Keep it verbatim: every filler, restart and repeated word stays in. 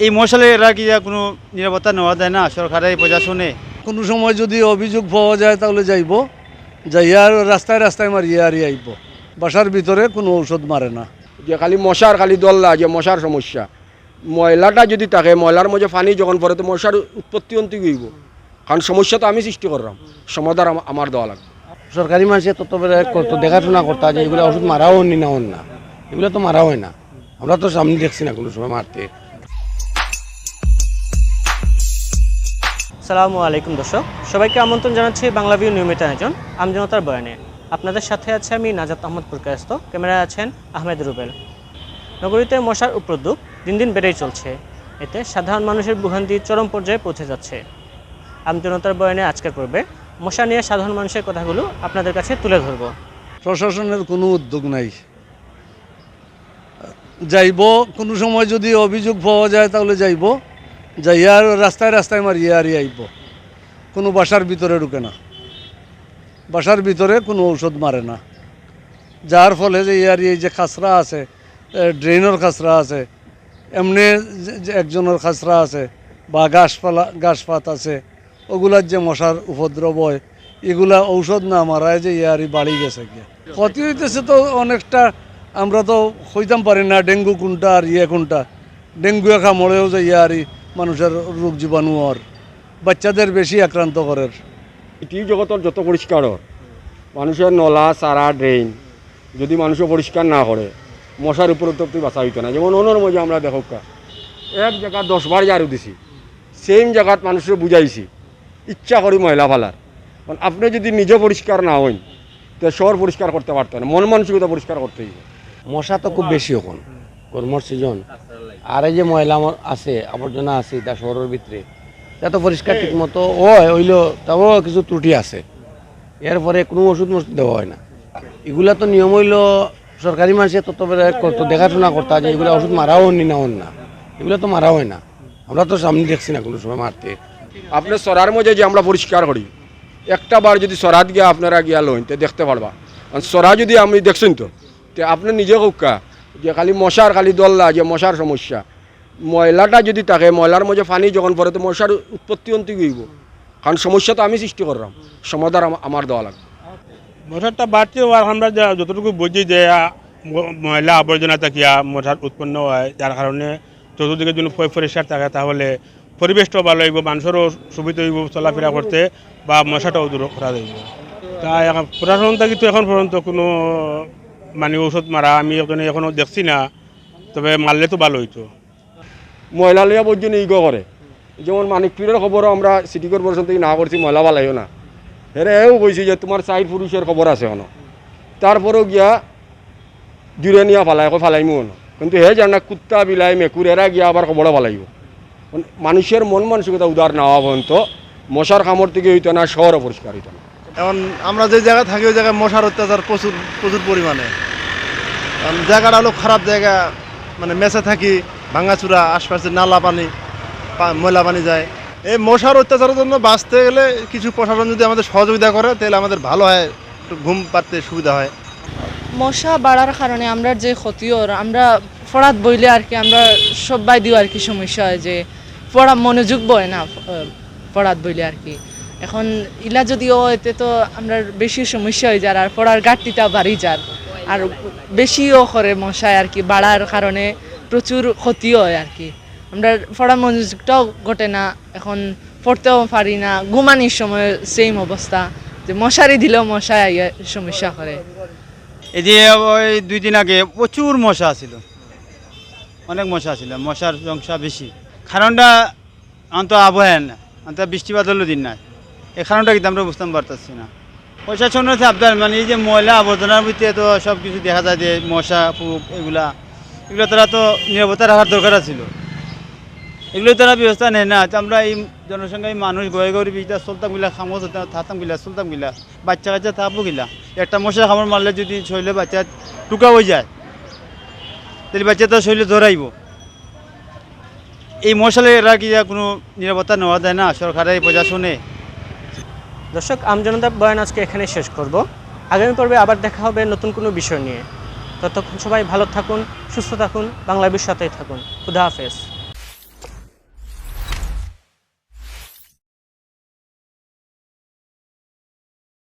এই মশার লাগি এরা কি কোনো নিরাপত্তা নেওয়া যায় না সরকারে, এই প্রশাসনে? কোনো সময় যদি অভিযোগ পাওয়া যায়, তাহলে যাইব, যাইয়া আর রাস্তায় রাস্তায় মারিয়া আর আইব, বাসার ভিতরে কোনো ঔষধ মারে না। যে খালি মশার খালি দল্লা, যে মশার সমস্যা, ময়লাটা যদি থাকে, ময়লার মধ্যে পানি যখন পড়ে, তো মশার উৎপত্তি অন্তি হইব, কারণ সমস্যা তো আমি সৃষ্টি করলাম, সমাধান আমা- আমার দেওয়া লাগবে। সরকারি মানুষে তত্ত্বাবধায়ক করতো, দেখাশোনা করতো যে এগুলা ওষুধ মারাও নি না, অন না, এগুলা তো মারা হয় না। আমরা তো সামনে দেখছি না কোনো সময় মারতে। সালামু আলাইকুম দর্শক, সবাইকে আমন্ত্রণ জানাচ্ছি বাংলা ভিউ নিয়মিত আয়োজন আমজনতার বয়ানে। আপনাদের সাথে আছি আমি নাজাত আহমদ পুরকায়স্ত, ক্যামেরায় আছেন আহমেদ রুবেল। নগরীতে মশার উপদ্রব দিন দিন বেড়েই চলছে, এতে সাধারণ মানুষের ভোগান্তি চরম পর্যায়ে পৌঁছে যাচ্ছে। আমজনতার বয়ানে আজকের পর্বে মশা নিয়ে সাধারণ মানুষের কথাগুলো আপনাদের কাছে তুলে ধরব। প্রশাসনের কোনো উদ্যোগ নাই। যাইব, কোনো সময় যদি অভিযোগ পাওয়া যায়, তাহলে যাইব, যাইয়া আর রাস্তায় রাস্তায় মারিয়া আর আইব। কোনো বাসার ভিতরে ঢুকে না, বাসার ভিতরে কোনো ঔষধ মারে না, যার ফলে যে ইয়ার এই যে খাসরা আছে, এ, ড্রেনর খাসরা আছে, এমনি যে- যে একজনের খাসরা আছে বা ঘাসপালা ঘাসপাত আছে, ওগুলার যে মশার উপদ্রব হয়, এগুলা ঔষধ না মারায় যে ইয়ারি বাড়ি গেছে গিয়া। ক্ষতি হইতেছে তো অনেকটা, আমরা তো কইতাম পারি না ডেঙ্গু কোনটা আর ইয়ে কোনটা। ডেঙ্গুয়ে কামড়েও যে ইয়ারি মানুষের রোগ জীবাণু আর বাচ্চাদের বেশি আক্রান্ত করের। পৃথিবী জগতর যত পরিষ্কার অর, মানুষের নলা, চারা, ড্রেন যদি মানুষে পরিষ্কার না করে, মশার উপদ্রব থাকি বাঁচা হইতো না। যেমন অনর মধ্যে আমরা দেখউক্কা, এক জায়গা দশ বার ঝাড়ু দিছি, সেম জায়গাত মানুষরে বুঝাইছি, ইচ্ছা করি ময়লা ফালার। কারণ আপনি যদি নিজে পরিষ্কার না হইন, তো শহর পরিষ্কার করতে পারতেন না, মন মানসিকতা পরিষ্কার করতে হইব। মশা তো খুব বেশি এখন, গরমর সিজন। আর এই যে ময়লা আমার আছে, আবর্জনা আছে, এটা শহরের ভিতরে, এটা তো পরিষ্কার ঠিক মতো হয়, হইলেও তাও কিছু ত্রুটি আছে। এরপরে কোনো ওষুধ মষুধ দেওয়া হয় না। এগুলা তো নিয়ম হইলো সরকারি মানুষে তত্ত্বাবধায়ক করতো, দেখাশোনা করতো যে এগুলা ওষুধ মারাও নি না, অন না, এগুলা তো মারা হয় না। আমরা তো সামনে দেখছি না কোনো সময় মারতে। আপনি চরার মধ্যে যে আমরা পরিষ্কার করি, একটা বার যদি চরাত গিয়া আপনারা গিয়া লইন, তে দেখতে পারবা। কারণ চরা যদি আমি দেখছেন তো, তে আপনি নিজে কউক্কা যে খালি মশার খালি দল্লা, যে মশার সমস্যা, ময়লাটা যদি থাকে, ময়লার মধ্যে পানি যখন পড়ে, তো মশার উৎপত্তি অন্তি হইব, কারণ সমস্যা তো আমি সৃষ্টি করলাম, সমাধান আমা- আমার দেওয়া লাগবে। মশাটা বাড়তি হওয়ার আমরা যা- যতটুকু বুঝি যে আ, ম- ময়লা আবর্জনা থাকিয়া মশার উৎপন্ন হয়, যার কারণে চতুর্দিকে যদি পয় পরিষ্কার থাকে তাহলে পরিবেশটাও ভালো হইব, মানুষেরও সুবিধা হইব চলাফেরা করতে বা মশাটাও দূর করা যাইব। তাই এখন প্রশাসন থাকি তো এখন পর্যন্ত কোনো মানে ঔষধ মারা আমি এখনো এখনো দেখছি না, তবে মারলে তো ভালো হইতো। ময়লা লইয়া বৈদ্য ইগো করে, যেমন মানিকপুরের খবরও আমরা সিটি কর্পোরেশন থাকি না করছি ময়লা ফালাইও না। হেরে এও কইছি যে তোমার চাইর পুরুষের খবর আছে হনো, তারপরেও গিয়া জুড়ে নিয়া ফালায়, কয় ফালাইমু হনো, কিন্তু হে জানে না কুত্তা বিলাই মেকুর এরা গিয়া আবার খবরও ফালাইব। মানে মানুষের মন মানসিকতা উদার না হওয়া পর্যন্ত মশার কামড় থাকি হইতো না, শহরও পরিষ্কার হইতো না। এখন আমরা যে জায়গায় থাকি ওই জায়গায় মশার অত্যাচার প্রচুর প্রচুর পরিমাণে। কারণ জায়গাটা হলো খারাপ জায়গা, মানে মেসে থাকি, ভাঙাচুরা, আশপাশে নালা পানি, পা- ময়লা পানি যায়। এই মশার অত্যাচারের জন্য বাঁচতে গেলে কিছু প্রশাসন যদি আমাদের সহযোগিতা করে তাহলে আমাদের ভালো হয়, একটু ঘুম পাড়তে সুবিধা হয়। মশা বাড়ার কারণে আমরা যে ক্ষতি অর, আমরা পড়াত বইলে আর কি, আমরা সবাই দিও আর কি সমস্যা হয় যে পড়া মনোযোগ বয় না, আহ, পড়াত বইলে আর কি। এখন ইলা যদি হয়, এতে তো আমরা বেশি সমস্যা হয়ে যার, আর পড়ার ঘাটতিটা বাড়ি যার, আর বেশিও করে মশায় আর কি, বাড়ার কারণে প্রচুর ক্ষতি হয় আর কি। আমরা পড়া মনোযোগটাও ঘটে না, এখন পড়তেও পারি না, ঘুমানির সময় সেম অবস্থা, যে মশারি দিলেও মশায় আইয়া সমস্যা করে। এই যে ওই দুই দিন আগে প্রচুর মশা আছিল, অনেক মশা আছিল, মশার সংখ্যা বেশি। কারণটা অন্ত আবহাওয়া না, অন্ত বৃষ্টি বাদলও দিন নাই, এই কারণটা কিন্তু আমরা বুঝতাম পারতাছি না। প্রশাসনের সাবধান, মানে এই যে ময়লা আবর্জনার ভিতরে তো সব কিছু দেখা যায় যে মশা ফুপ এগুলা, এগুলা তারা তো নিরাপত্তা রাখার দরকার আছিল। এগুলো তারা ব্যবস্থা নেয় না, তো আমরা এই জনসংখ্যা, এই মানুষ গয়ে গরিব, এটা চলতাম গিলা, খামো চলতাম, থাকতাম গিলা, চলতাম গিলা, বাচ্চা কাচ্চা থাকবো গিলা। একটা মশা কামড় মারলে যদি শরীরে বাচ্চা টুকা হয়ে যায়, তাহলে বাচ্চা তার শরীরে ধরাইব। এই মশালে এরা কি কোনো নিরাপত্তা নেওয়া যায় না সরকারে, এই প্রশাসনে? দর্শক, আমজনতার বয়ান আজকে এখানে শেষ করব। আগামী পর্বে আবার দেখা হবে নতুন কোনো বিষয় নিয়ে। ততক্ষণ সবাই ভালো থাকুন, সুস্থ থাকুন, বাংলা ভিউর সাথেই থাকুন। খুদা হাফেজ।